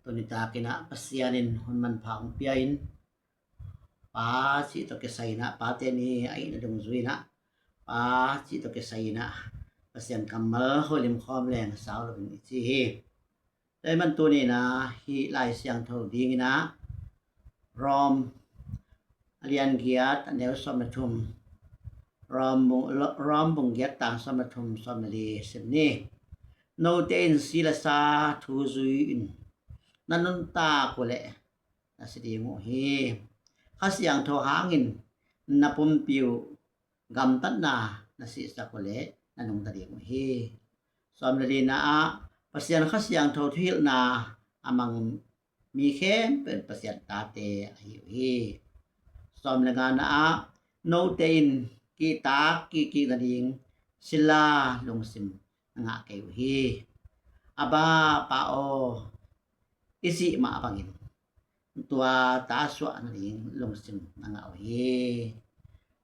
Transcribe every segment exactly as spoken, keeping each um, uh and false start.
Tuni takin ah Pasian in hun manpha hong pia in, Pa cih tawh kisai in ah, pate ni a ihna dungzui in ah Pa cih tawh kisai in ah Pasian kammal holim khawm leng sau lo in i ci hi. Tua ahih man tuni in ah hih Lai Siangtho ding in ah Rom a lian giat a neu sawm le thum, Rom bung, Rom bung giat tang sawm le thum, sawm le li sim ni. Note in si le sa thu zui in na nuntak uh leh na si ding uh hi. Kha Siangtho hangin na pumpi uh gamtatna na sihsak uh leh na nungta ding uh hi. Sawm le lina ah Pasian Kha Siangtho thuhilhna a mang mi khempeuh in Pasian tate ahi uh hi. Sawm le ngana ah note in kihtak kihkik nading sila lungsim na ngah kei uh hi. Abba, Pa aw, i cih mah bangin tua ta suah nading lungsim na ngah uh hi.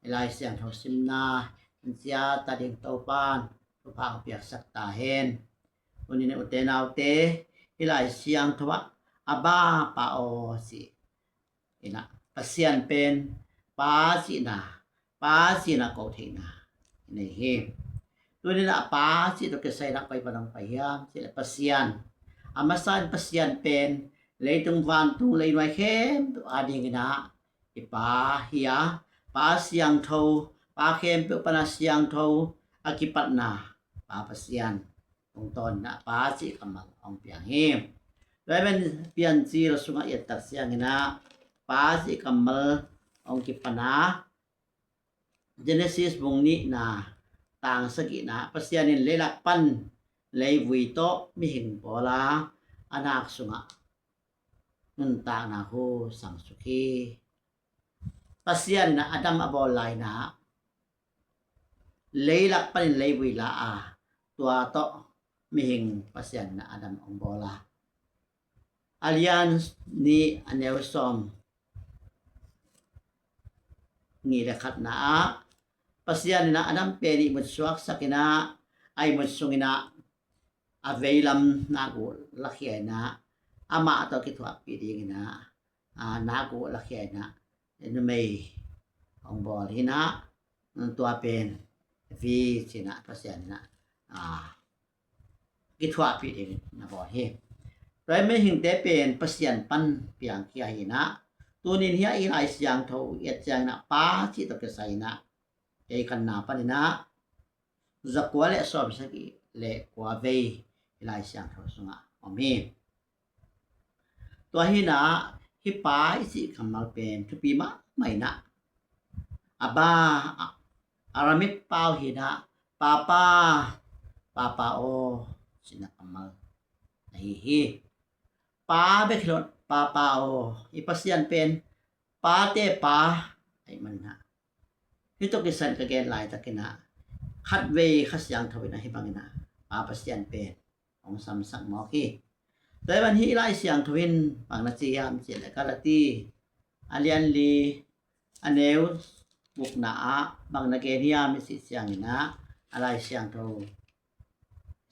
Hih Lai Siangtho simna in ciat a ding Topa'n thupha hong piaksak ta hen. Tuni in ute naute, hih Lai Siangtho ah Abba, Pa aw ci in ah Pasian pen Pa cihna, Pa cihna ko theihna i nei hi. Tuni in ah Pa cih tawh kisai in ah koi pan hong pai hiam cih leh Pasian, a masa in Pasian pen leitung vantung leinuai khempeuh a ding in ah i Pa hi a, Pa siangtho, Pa khempeuh pan a siangtho, a kipatna Pa Pasian tungtawn in ah Pa cih kammal hong piang hi. Tua ahih man Piancil sungah i et tak ciangin ah Pa cih kammal hong kipan a, Genesis bung nihna tang sagihna, Pasian in leilak pan leivui tawh mihing bawl a, a nak sungah nuntakna hu sangsuk hi. Pasian in ah Adam a bawl lai in ah leilak panin leivui la a, tua tawh mihing Pasian in ah Adam hong bawl a, a lian nih a neu sawm nih le khatna ah Pasian in ah Adam pen ihmut suaksak in ah, a ihmut sung in ah a veilam nak uh lakhia in ah, amah tawh kithuahpih ding in ah, a, nak uh lakhia in ah numei hong bawl hi in ah, tua pen Evi ci in ah Pasian in ah, a, kithuahpih ding in na bawl hi. Tua ahih man mihingte pen Pasian pan piangkhia hi in ah, tuni in hih Lai Siangtho i et ciangin ah Pa cih tawh kisai in ah kei kanna pan in ah zakua le sawmsagih le kua vei hih Lai Siangtho sungah om hi. Tua hi in ah hih Pa i cih kammal pen thupi mahmah in ah, Abba, Aramaic pau hi in ah Papa, Papa aw cihna kammal ahi hi. Pa bek hi lo in Papa aw, i Pasian pen pate Pa ahih man in ah, hih tawh kisai in ka gen laitakin ah khatvei Kha Siangtho in ah hih bangin ah Pa Pasian pen hong samsak mawk hi. Tua ahih man hih Lai Siangtho in bang na ci hiam cih leh Galati a lian li a neu gukna ah bang na gen hiam i cih ciangin ah, a Lai Siangtho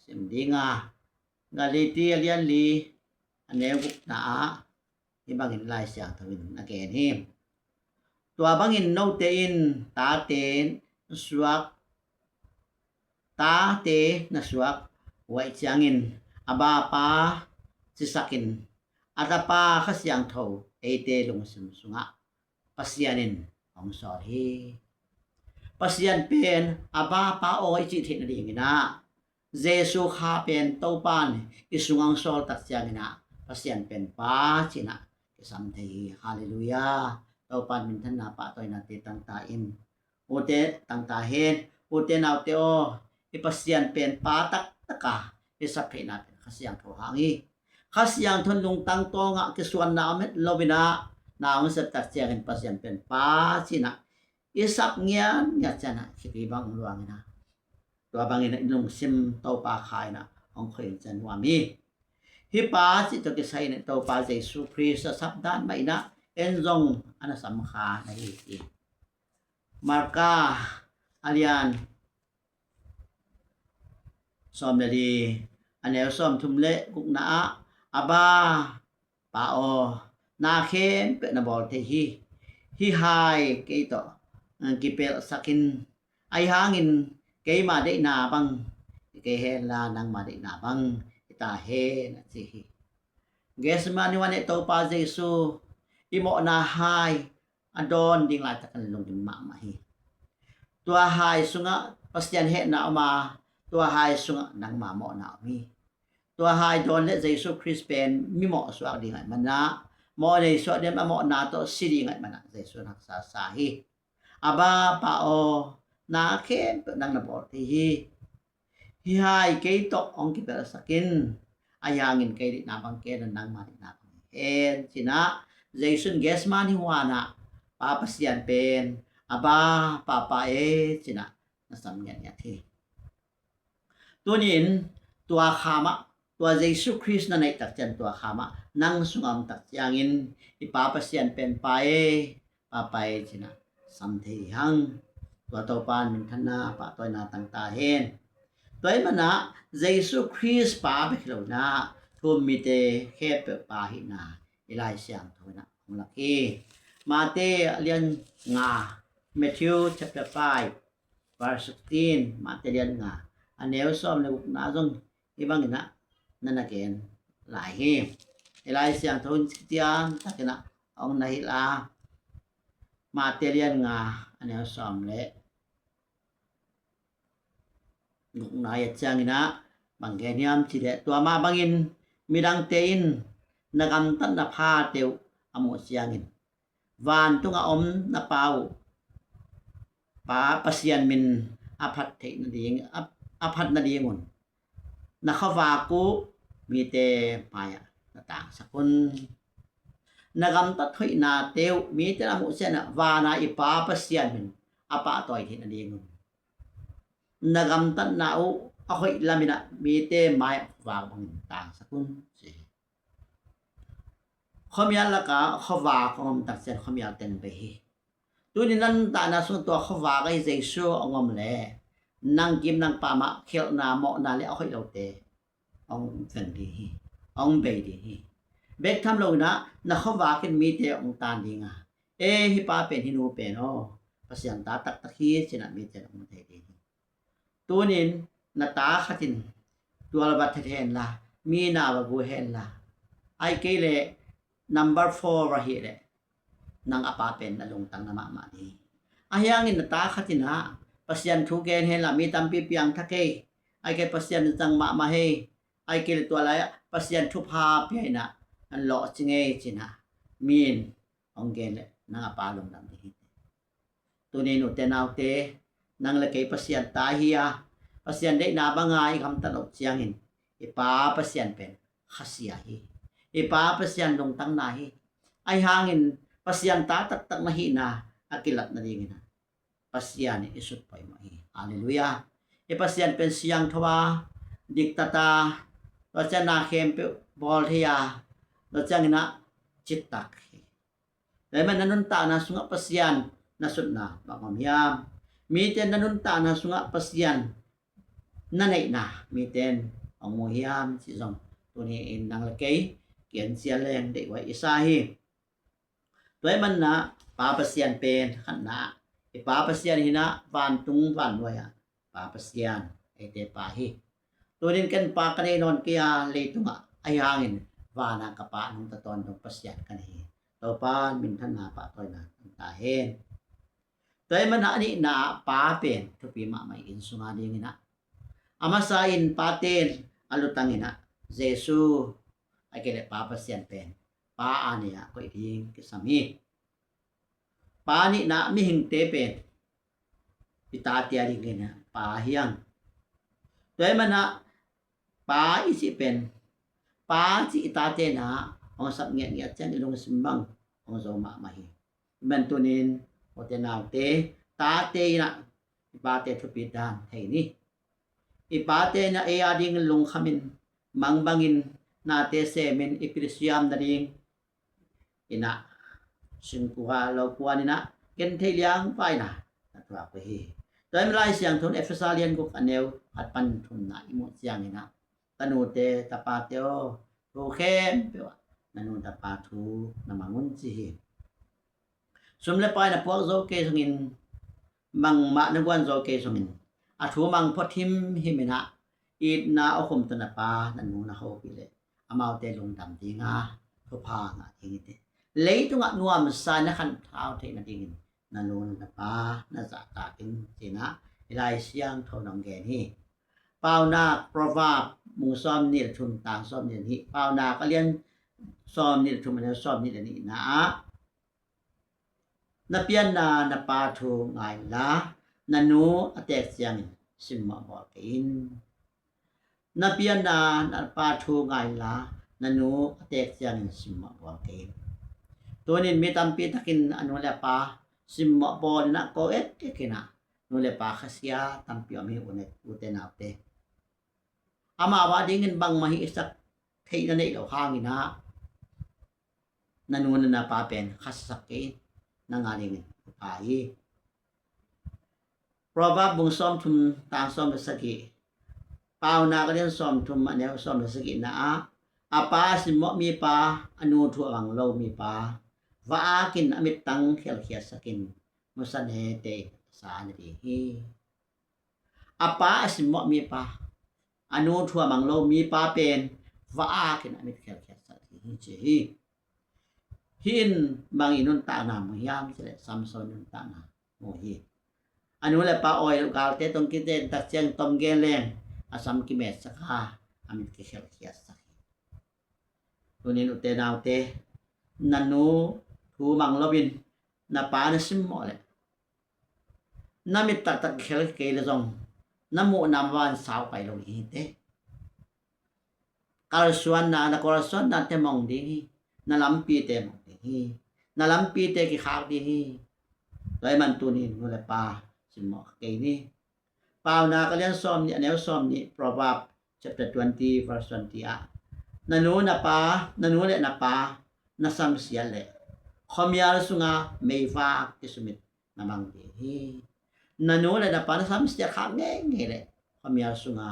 sim ding a, Galati a lian li a neu gukna ah hih bangin Lai Siangtho in a gen hi. Tua bangin note in tate na suak, tate na suak uh ahih ciangin Abba Pa cisakin, a Tapa Kha Siangtho eite lungsim sungah Pasian in hong sawl hi. Pasian pen Abba Pa aw i cih theih nadingin ah Jesu Kha pen Topa in i sungah hong sawl tak ciangin ah Pasian pen Pa ci in ah kisam thei hi. Halleluiah. Topa in minthanna pahtawinate tangta in, ute tangta hen, ute naute aw, i Pasian pen Pa taktak a i sap theihna pen Kha Siangtho hang hi. Kha Siangtho in lungtang tawngah kisuanna om het lo in ah na hong sep tak ciangin Pasian pen Pa ci in ah i sap ngiatngiat ciangin ah khitui bang hong luang in ah, tua bangin i lungsim Topa Kha in ah hong khoih in ciang nuam hi. Hih Pa cih tawh kisai in Topa Jesu Khrist a sap dan mah in ah en zong a na sam kha na hi hi. Marka a lian sawm le li a neu sawmthum le gukna ah, Abba, Pa aw, na khempeuh na bawl thei hi. Hih hai kei tawh kipelhsak in, ahi hangin keima deihna bang hi kei henla nangma deihna bang hi ta hen, a ci hi. Gethsemane huan ah Topa Jesu i mawhna hai a dawn ding laitak in lungkim mahmah hi. Tua hai sungah Pasian hehna om a, tua hai sungah nangma mawhna om hi. Tua hai dawn le Jesu Khrist pen mimawh suak ding ahih manah, mawhnei suak ding a mawhna tawh si ding ahih manah Jesu in haksa sa hi. Abba, Pa aw, na khempeuh nang na bawl thei hi. Hih hai kei tawh hong kipelhsak in, ahi hangin kei deihna bang kei lo, nangma deihna bang hi hen, ci-in ah Jesu in Gethsemane huan ah Pa Pasian pen, Abba, Papa e, ci-in ah na sam ngiatngiat hi. Tuni-in tua kha mah, tua Jesu Khrist na neih tak ciang tua kha mah nang sungah om tak ciangin i Pa Pasian pen, Pa e, Papa e, ci-in ah sam thei hi hang. Tua Topa in minthanna, pahtawina tang ta hen. Tua ahih manah Jesu Khrist Pa bek hi lo-in ah thu-um mite khempeuh Pa ahihna i Lai Siangtho in ah hong lak hi. Mate a lian nga, Matthew chapter five, verse sixteen, Mate a lian nga, a neu sawm le gukna zong hih bangin ah na na gen lai hi. I Lai Siangtho in ciang takin ah hong na hilh a, Mate a lian nga, a neu sawm le gukna ah ciangin ah bang gen hiam cih leh, tua mah bangin midangte in na gamtatna phate uh a muh ciangin, vantungah om na Pa uh, Pa Pasian min a phat theih nading, a, a phat nadingun na khuavak uh mite mai-ah na tangsak un. Na gamtat hoihnate uh mite in a muh ciangin ah vana i Pa Pasian min a pahtawi theih nadingun na gamtatna uh a hoih lamin ah mite mai-ah khuavak bangin tangsak un, ci hi. Khuamial lakah khuavak hong om tak ciang khuamial teng bei hi. Tuni na nuntakna sung tua khuavak ahi Jesu hong om leh nang kim nang pam ah khialhna, mawhna le a hoih lote hong veng ding hi, hong bei ding hi. Bek tham lo-in ah na khuavak in mite hong tan ding a, e, hih pa pen, hih nu pen aw, Pasian ta taktak hi, ci-in ah mite in hong thei ding hi. Tunin na ta khat in tual va that hen la, mi na va gu hen la, ahih kei leh number four va hih leh, nang a pa pen na lungtang na mahmah ding hi. Ahi hangin na ta khat in ah Pasian thu gen hen la, mi tampi piangthak hi, ahih kei Pasian zang mahmah hi, ahih kei leh tua lai-ah Pasian thupha pia in ah an lawhcing hi, ci-in ah mi in hong gen leh nang a pa lungdam ding hi. Tuni nute naute, nang le kei Pasian ta hi a, Pasian deihna banga i gamtat loh ciangin i Pa Pasian pen khasia hi. I Pa Pasian lungtang na hi. Ahi hangin Pasian ta taktak na hihna a kilat nadingin ah Pasian in i sut poimawh hi. Halleluiah. I Pasian pen siangtho a, diktat a, tua ciang na khempeuh bawl thei a, tua ciangin ah cittak hi. Tua ahih manin na nuntakna sungah Pasian na sutna bang om hiam? Mite na nuntakna sungah Pasian na neihna mite in hong mu hiam cih zong tuni-in nang le kei kian sia leng deih huai i sa hi. Tua ahih manin ah Pa Pasian pen khatna, i Pa Pasian hi-in ah vantung vannuai ah Pa Pasian eite Pa hi. Tunin ken pa ka nei nawn kei a, leitungah, ahi hangin vana ka Pa nungta tawntung Pasian ka nei hi. Topa minthanna, pahtawina tang ta hen. Tua ahih manin ah a nihna ah Pa pen thupi mahmah i inn sung adingin ah, a masa in pate in a lutang in ah Jesu, ahih kei leh Pa Pasian pen Pa a ni-a koih ding kisam hi. Pa nihna ah mihingte pen i tate adingin ah Pa hi hang. Tua ahih manin ah Pa i cih pen, Pa cih i tate in ah hong sap ngiatngiat ciang i lungsim bang hong zo mahmah hi. Amen. Tunin ute naute, tate in ah i pate thupi dan thei ni. I pate in ah ei adingin lungkhamin, mang bangin, nate semin, i pilsiam nading in ah, singkung ah lo kuan in ah, genthei liangvai in ah na thuak uh hi. Tua ahih manin Lai Siangtho in Efesa lian guk, a neu khat pan thumna i muh ciangin ah, tanute tapate aw, thu khempeuh ah na nu na pa thu na mang un ci hi. Sum le pai na puak zo kei zongin, bangmah na guan zo kei zongin, a thu mang phot himhim in ah, itna awkhum tawh na pa na nu na hopih leh amaute lungdam dinga thupha ngah ding hi teh. Leitungah nuamsa na khanthau theih nadingin na nu na pa na zahtak in, ci-in ah i Lai Siangtho in hong gen hi. Paunak, Proverb, bung sawmnih le thum, tang sawmnih le nih, Paunak a lian sawmnih le thum, a neu sawmnih le nihna ah, na pianna na pa thu ngai inla, na nu a teek ciangin simmawh bawl kei in. Na pianna na pa thu ngai inla, na nu a teek ciangin simmawh bawl kei in. Tunin mi tampi takin a nu le a pa simmawh bawl in ah ko ek ek in ah, nu le pa khasia tampi om hi, u ne, ute naute. Amau a dingin bangmah hihsak theih na neih loh hangin ah, na nu na pa pen khasak kei in, nang a dingin thupha hi. Proverb bung sawmthum, tang sawm le sagih, Paunak a lian sawmthum, a neu sawm le sagihna ah, a pa a simmawh mipa, a nu thu a mang lo mipa, va-ak in a mittang khelkhiatsak in, musa nete in a sa na ding hi. A pa a simmawh mipa, a nu thu a mang lo mipa pen va-ak in a mit khelkhiatsak ding hi, ci hi. Hih in bang i nuntakna mu hiam cih leh, Samson nuntakna mu hi. A nu le pa awi loh galte tawh kiten tak ciang tom gen leng, a sam kimetsak a, a mit kikhelkhiatsak hi. Tunin ute naute, na nu thu mang loin na pa na simmawh leh, na mit taktak kikhelkhiat kei leh zong, na muhna maban sau pai lo ding hi teh. Kalsuanna, na kalsuanna te mong ding hi. Na lampite mong ding hi. Na lampite kikhak ding hi. Tua ahih man tunin nu le pa simmawh kei ni. Paunak a lian sawmnih, a neu sawmnih, Proverb chapter twenty, verse twenty ah, na nu na pa, na nu le na pa na samsiat leh, khuamial sunga meivak kisumit na mang ding hi. Na nu le na pa na samsiat khak ngeingei leh, khuamial sunga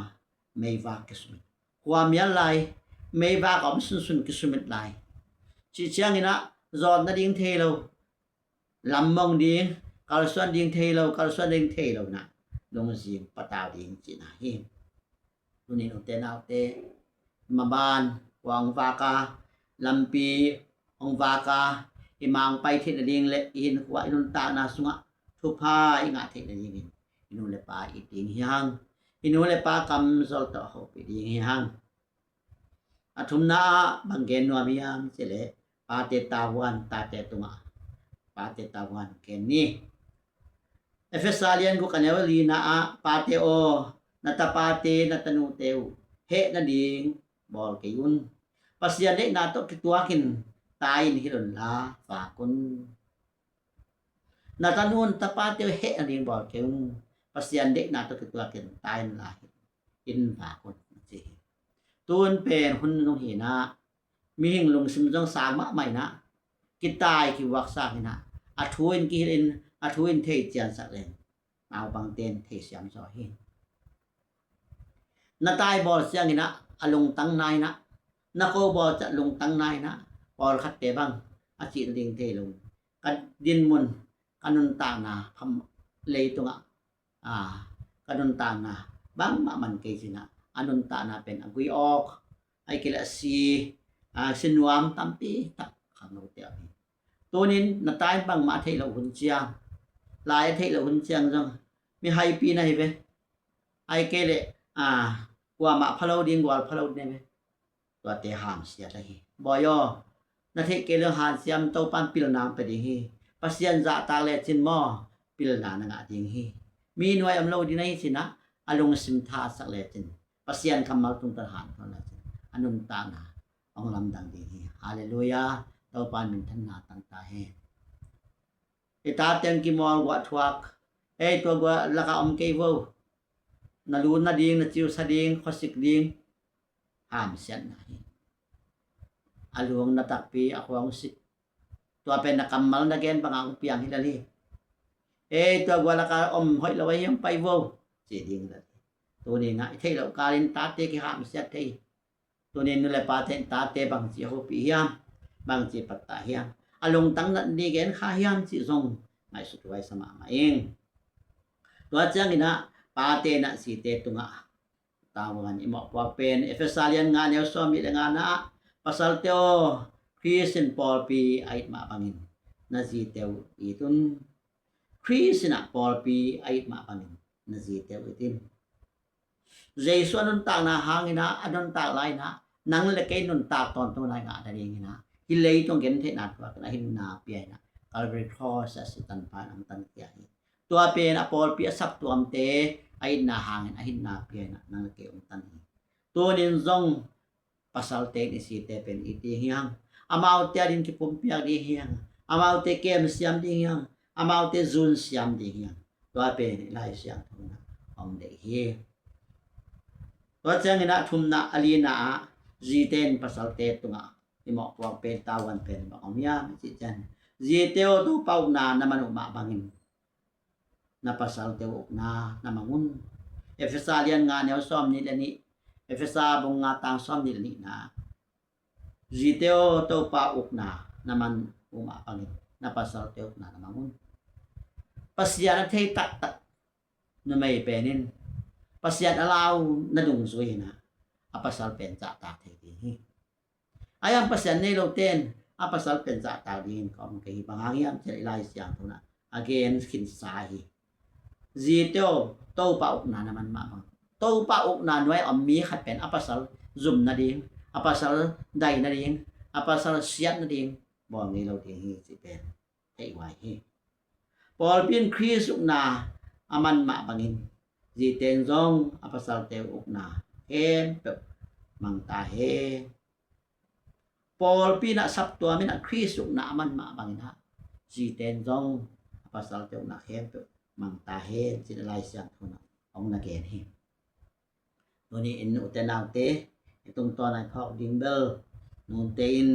meivak kisumit. Khuamial lai, meivak a om sunsun kisumit lai. Cih ciangin ah, zawt nading thei lo, lam mong ding, kalsuan ding thei lo, kalsuan ding thei lo in ah, lungzing patau ding cihna hi. Tunin ute naute, maban kua hong vak a, lampi hong vak a, i ma hong pai theih nading le i hinkhua, i nuntakna sungah thupha i ngah theih nadingin i nu le pa it ding hi hang. I nu le pa kamzol tawh hopih ding hi hang. A thumna ah bang gen nuam hiam cih leh, pate tavuan, tate tungah pate tavuan gen ni. Efesa lian guk, a neu lina ah, pate aw, na tapate, na tanute uh heh nading bawl kei un. Pasian deihna tawh kituakin tai-in hilh unla vak un. Na tanu na tapate uh heh nading bawl kei un. Pasian deihna tawh kituakin tai-in la hilh in vak un, ci hi. Tun pen hun nung hi in ah, mihing lungsim zong sang mahmah in ah, kitai kivuak sang in ah, a thu in kihilh in, a thu in thei ciansak leng, naupangte in theisiam zaw hi. Na tai bawl ciangin ah, a lungtang nai in ah, na ko bawl ciang lungtang nai in ah, pawlkhatte bang a cih ding thei lo. Ka dinmun, ka nuntakna, pham leitungah, a, ka nuntakna bangmah man kei ci in ah, a nuntakna pen a gui awk, ahih kei leh a si, a, si nuam tampi tak khangnote om hi. Tunin na tai bangmah a theih loh hun ciang, lai a theih loh hun ciang zong, mihaipi na hi ve. Ahih kei leh, a, kuamah pha lo ding, gual pha lo ding na hi ve. Tuate hamsiat ahi. Bawi aw, na theih kei leh hanciam, Topa'n pilna hong pia ding hi. Pasian zahtak lecin maw, pilna na ngah ding hi. Mi nuai om lo ding na hi ci in ah, a lungsim thasak lecin, Pasian kammal tungtawn hanthawn lecin, a nuntakna hong lamdang ding hi. Halleluiah. Topa'n minthanna tang ta hen. I tate hong kimawl guah thuak, ei, tua guah lakah om kei vo. Na lut nading, na ciusa ding, khuasik ding, hamsiatna hi. A luang na takpi, a khua hong sik. Tua pen na kammal na gen bangah hong piang hi lel hi. Ei, tua guah lakah om hoih lo ahi, hong pai vo, ci ding hi lel hi. Tuni in ah i theih loh kalin tate kihamsiat thei hi. Tunin nu le pate in tate bangci a hopih hiam? bangci pattah hiam, a lungtang nat ni gen kha hiam cih zong ngaihsut huai sa mahmah ing. Tua ciangin ah pate in ah zite tungah tavuan i mawhpuak pen Efesa lian nga neu sawm nih le nga na ah, pasalte aw, Khrist in pawlpi a it mah bangin na zite uh it un. Khrist in ah pawlpi a it mah bangin na zite uh it in. Jesu a nuntakna hangin ah, a nuntak lai-in ah nang le kei nuntak tawntung lai ngah nadingin ah, hih leitung gentheihna thuakin a hinna pia in ah, Calvary Cross a si tanpa in ah hong tankhia hi. Tua pen a pawlpi a saptuamte a itna hangin a hinna pia in ah nang le kei hong tan hi. Tunin zong pasalte in i zite pen it ding hi hang. Amaute adingin kipumpiak ding hi hang. Amaute kemsiam ding hi hang. Amaute zunsiam ding hi hang. Tua pen i Lai Siangtho in ah hong deih hi. Tua ciangin ah thumna, a lina ah, zite in pasalte tungah i mawhpuak pen tavuan pen bang om hiam i cih ciang, zite aw, Topa ukna na man uh mah bangin na pasalte ukna na mang un. Efesa lian nga neu sawm nih le nih, Efesa bung nga tang sawm nih le nih na, zite aw, Topa ukna na man uh mah bangin na pasalte ukna na mang un. Pasian a thei taktak numei pen in Pasian a lau na dungzui in ah a pasal pen zahtak thei ding hi. Ahi hang Pasian nei lote in a pasal pen zahtak dingin ka om kei hi. Bang hang hiam cih leh i Lai Siangtho in ah a gen khinsa hi. Zite aw, Topa ukna na man mah bang. Topa ukna nuai a om mi khat pen a pasal zum nading, a pasal dai nading, a pasal siat nading bawl ngei lo ding hi cih pen theih huai hi. Pawlpi in Khrist ukna a man mah bangin zite in zong a pasalte ukna khempeuh mang ta hen. Pawlpi in ah saptuam in ah Khrist ukna a man mah bangin ah zite in zong a pasalte ukna khempeuh mang ta hen, ci-in a Lai Siangtho in ah hong na gen hi. Tuni in ute naute, i tungtawn a i phawk ding bel nute in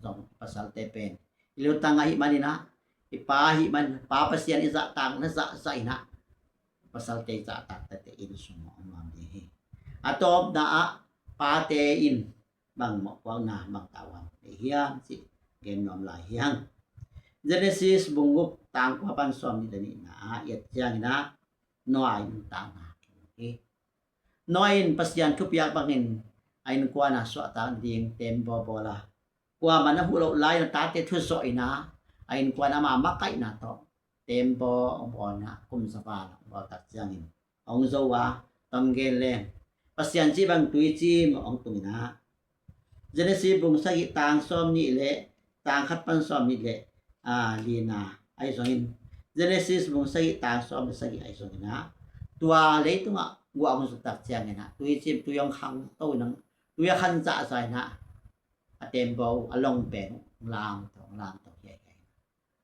zong pasalte pen i lutang ahih manin ah, i pa ahih man, Pa Pasian i zahtakna zahzah in ah pasalte i zahtak tete inn sung ah om nuam ding hi. A tawpna ah pate in bang mawhpuakna, bang tavuan nei hiam cih gen nuam lai hi hang. Genesis bung guk tang kua pan sawm nih le nihna ah i et ciangin ah Noah i nuntakna hi. Noah in Pasian thupiak bangin a innkuan a suahtak nading teembaw bawl a, kuamah in a huh loh lai-in a tate thuzawh in ah a innkuan ama makaihna tawh teembaw hong bawl in ah kum za val hong bawl tak ciangin hong zo a, tom gen leng Pasian cih bang tuicim hong tung in ah, Genesis bung sagih tang sawm nih le tang khat pan sawm nih le, ah, lina ahi zongin, Genesis bung sagih tang sawm le sagih ahi zongin ah, tua leitungah guah hong zuk tak ciangin ah tuicim, tui hong khangto in ah, tui a khan zahzah in ah a teembaw, a long pen hong lamto, hong lamto hiaihiai.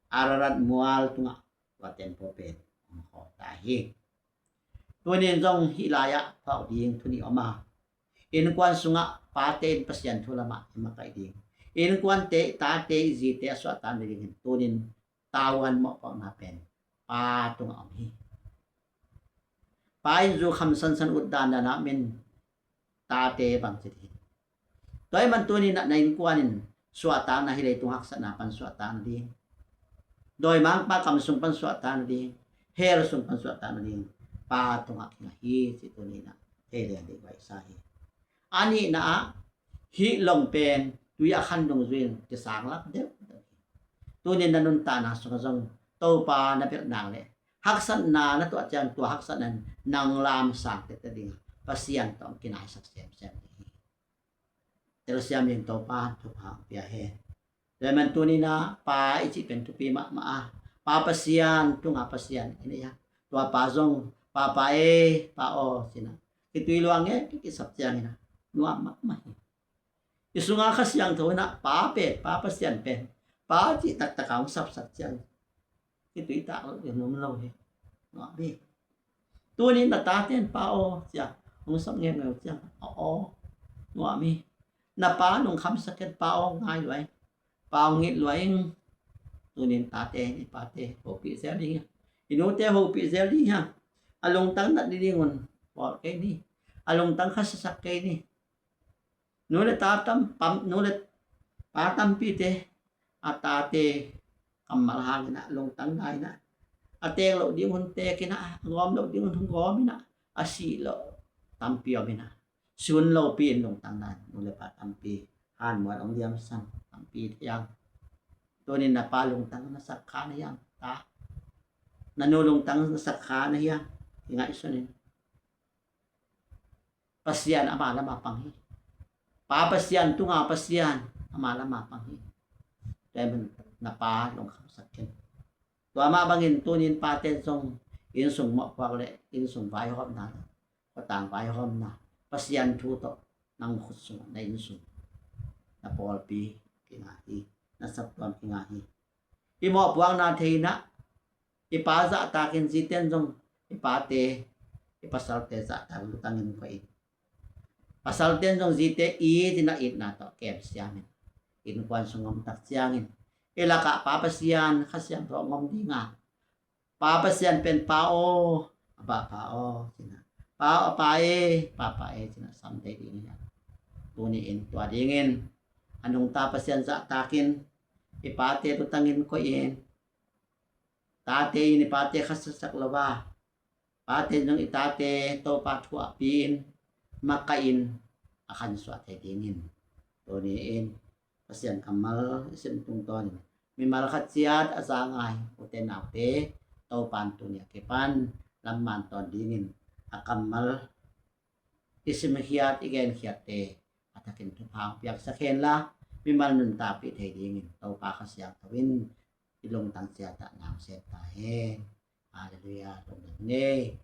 Ararat mual tungah tua teembaw pen hong khawk ta hi. Tunin zong hih lai-ah phawk ding thu nih om a, innkuan sungah pate in Pasian thu lamah i makaih ding, innkuante, tate, i zite a suahtak nadingin tunin tavuan mawhpuakna pen pa tungah om hi. Pa in zu kham sansan ut dandan ah min tate bangci ding. Tua ahih man tunin ah na innkuan in suahtakna, hih leitung haksatna pan suahtak nading, dawimangpa kam sung pan suahtak nading, hell sung pan suahtak nading pa tungah kinga hi cih tunin ah thei leng deih huai sa hi. A nihna ah hih long pen tui a khan dungzui in kisang lak deuhdeuh hi. Tunin na nuntakna sungah zong Topa na belh nak leh haksatna na tuah ciang tua haksatna in nang lamsang tete ding a, Pasian tawh kinaisak semsem ding hi. Telsiam ding Topa thupha pia hen. Tua ahih man tunin ah pa i cih pen thupi mahmah a, Pa Pasian tungah Pasian i nei a, tua pa zong, Pa, Pa e, Pa aw, ci-in ah kitui luang e, ki kisap ciangin ah nuam mahmah hi. I sungah Kha Siangtho in ah pa pen, Pa Pasian pen, pa cih taktak a hong sapsak ciang kitui tak lo, i nuam lo hi. Nuam hi. Tunin na tate in Pa aw ci-a hong sap ngeungeu ciang, aw, nuam hi. Na pa lungkhamsak in, Pa aw ngai lua ing, Pa aw it lua ing. Tunin tate, i pate hopih zel ding hi. I nute hopih zel ding hi. A lungtang nat ni ding un bawl kei ni. A lungtang khasasak kei ni. Nu le ta tam pam, nu le Pa tampite a tate kammal hangin ah lungtang nai in ah, a teek loh ding hun teek in ah, a gawm loh ding hun gawm in ah, a sih loh tampi om in ah, sun lopi in lungtang nai nu le pa tampi, hanmual hong diamsan tampi thei ang. Tunin na pa lungtang na sak kha na hiam ta? Na nu lungtang na sak kha na hiam? Kingaihsun in. Pasian ama lama pang hi. Pa Pasian, tunga Pasian ama lama pang hi. Tua ahih manin na pa lungkham sak ken. Tua mah bangin tunin pate zong innsung mawhpuak le innsung vaihawmna le khuatang vaihawmna, Pasian thu tawh nang khut sungah na innsung, na pawlpi kingah hi, na saptuam kingah hi. I mawhpuakna thei in ah i pa zahtakin, zite in zong i pate, i pasalte zahtak lutangin koih in. Pasalte in zong zite it in ah itna tawh kem siamin, innkuan sung om tak ciangin i lakah Pa Pasian Kha Siangtho hong om ding a, Pa Pasian pen Pa aw, a bah Pa aw ci in ah, Pa aw, Pa e, Pa, Pa e ci in ah sam thei ding hi a. Tuni in tua dingin a nungta Pasian zahtakin i pate lutangin koih in. Tate in i pate khasia sak lo a, pate in zong i tate Topa thu ah pi in, makaih in, a khansuah thei dingin tuni in Pasian kammal i sim tungtawnin mimal khat ciat a za ngai ute naute, Topa in tuni a kipan lamman tawn dingin a kammal i simkhiat, i genkhiatte a thakin thupha hong piaksak hen la, mimal nuntakpih thei dingin Topa Kha Siangtho in i lungtang ciat ah na hong sem ta hen. Halleluiah. Lungdam hi.